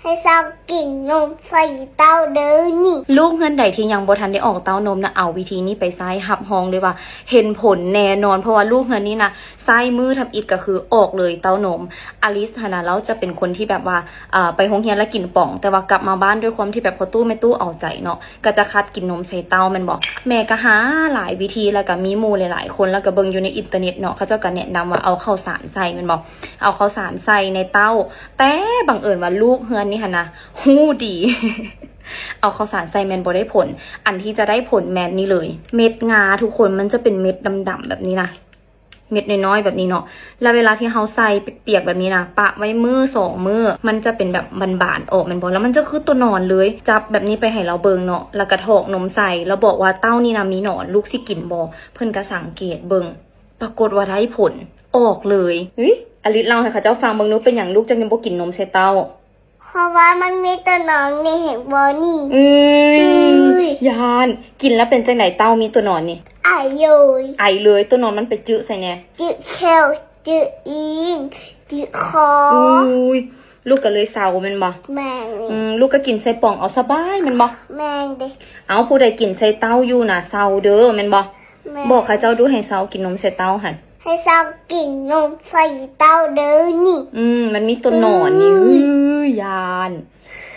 ໃຫ້ເຊົາກິນນົມໃສ່ເຕົ້າເດີນີ້. ລູກເຮືອນໃດທີ່ຍັງບໍ່ທັນໄດ້ອອກເຕົ້ານົມນະ ເອົາວິທີນີ້ໄປໃຊ້ ຮັບຮອງເລີຍວ່າເຫັນຜົນແນ່ນອນ ເພາະວ່າລູກເຮືອນນີ້ນະ ໃຊ້ມື້ທຳອິດກໍຄືອອກເລີຍເຕົ້ານົມ. ອາລິສຫັ້ນນະ ລາວຈະເປັນຄົນທີ່ແບບວ່າ ເອີ ໄປໂຮງຮຽນແລ້ວກິນປ່ອງ ແຕ່ວ່າກັບມາບ້ານ ດ້ວຍຄວາມທີ່ແບບພໍ່ຕູ້ແມ່ຕູ້ເອົາໃຈເນາະ ກໍຈະຄັດກິນນົມໃສ່ເຕົ້າແມ່ນບໍ່. ແມ່ກໍຫາຫຼາຍວິທີ ແລ້ວກໍມີໝູ່ຫຼາຍໆຄົນ ແລ້ວກໍເບິ່ງຢູ່ໃນອິນເຕີເນັດເນາະ ເຂົາເຈົ້າກໍແນະນຳວ່າເອົາເຂົ້າສານໃສ່ແມ່ນບໍ່ ເອົາເຂົ້າສານໃສ່ໃນເຕົ້າ. ແຕ່ບັງເອີນວ່າລູກເຮືອນນີ້ຫັ້ນນະ ຮູ້ດີ ເອົາເຂົ້າສານໃສ່ແມ່ນບໍ່ໄດ້ຜົນ. ອັນທີ່ຈະໄດ້ຜົນແມ່ນນີ້ເລີຍ ເມັດງາທຸກຄົນ ມັນຈະເປັນເມັດດຳໆແບບນີ້ນະ ເມັດນ້ອຍໆແບບນີ້ເນາະ. ແລ້ວເວລາທີ່ເຮົາໃສ່ປຽກໆແບບນີ້ນະ ປະໄວ້ມື້ສອງມື້ ມັນຈະເປັນແບບບານໆອອກແມ່ນບໍ່ ແລ້ວມັນຈະຄືຕົວໜອນເລີຍ. ຈັບແບບນີ້ໄປໃຫ້ລາວເບິ່ງເນາະ ແລ້ວກໍຖອກນົມໃສ່ ແລ້ວບອກວ່າ ເຕົ້ານີ້ນະມີໜອນ ລູກຊິກິນບໍ່? ເພິ່ນກໍສັງເກດເບິ່ງ ປາກົດວ່າໄດ້ຜົນ ອອກເລີຍ. ເຮີ້ຍ ອາລິດເລົ່າໃຫ້ເຂົາເຈົ້າຟັງເບິ່ງດູ ເປັນຫຍັງລູກຈັ່ງຍັງບໍ່ກິນນົມໃສ່ເຕົ້າ? ເພາະວ່າມັນມີຕົວໜອນນີ້ ເຫັນບໍ່ນີ້? ເອີຍ ເອີຍ ຢ້ານ. ກິນແລ້ວເປັນຈັ່ງໃດ ເຕົ້າມີຕົວໜອນນີ້? ໄອເລີຍ ໄອເລີຍ. ຕົວໜອນມັນໄປຈຶໃສແດ່? ຈຶແຂ້ວ ຈຶຕີນ ຈຶຄໍ. ອຸ້ຍ ລູກກໍເລີຍເຊົາແມ່ນບໍ່? ແມ່ນ. ອືມ ລູກກໍກິນໃສ່ປ່ອງເອົາສະບາຍແມ່ນບໍ່? ແມ່ນເດ. ເອົາ ຜູ້ໃດກິນໃສ່ເຕົ້າຢູ່ນະ ເຊົາເດີ ແມ່ນບໍ່? ແມ່ນ. ບອກເຂົາເຈົ້າດູ ໃຫ້ເຊົາກິນນົມໃສ່ເຕົ້າຫັ້ນ ໃຫ້ເຊົາກິນນົມໃສ່ເຕົ້າເດີນີ້. ອືມ ມັນມີຕົວໜອນນີ້. ອືມ ເຮີ້ຍ ຢ້ານ.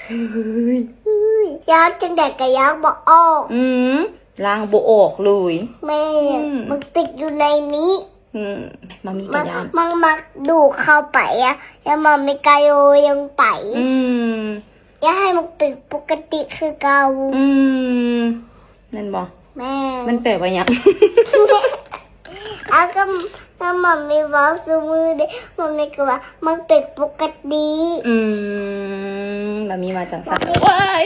ເຮີ້ຍ ເຮີ້ຍ ຢ້ານຈັ່ງໃດກໍລ້າງບໍ່ອອກ. ອືມ ລ້າງບໍ່ອອກເລີຍ. ແມ່ນ. ອືມ ມັນຕິດຢູ່ໃນນີ້. ອືມ ມາມີກໍຢ້ານ ມັນມັກດູດເຂົ້າໄປອະ ແລ້ວມັນມີກະໂຍນລົງໄປ. ອືມ ຢ່າໃຫ້ມັນເປັນປົກກະຕິຄືເກົ່າ. ອືມ ແມ່ນບໍ່? ແມ່ນ. ມັນແປວ່າຫຍັງ? ເອົາ ກໍ ກໍມັນມີເວົ້າຊຸມື້ເດ ມັນມີກໍວ່າມັນເປັນປົກກະຕິ. ອືມ ມັນມີວ່າຈັ່ງຊັ້ນ. ວ້າຍ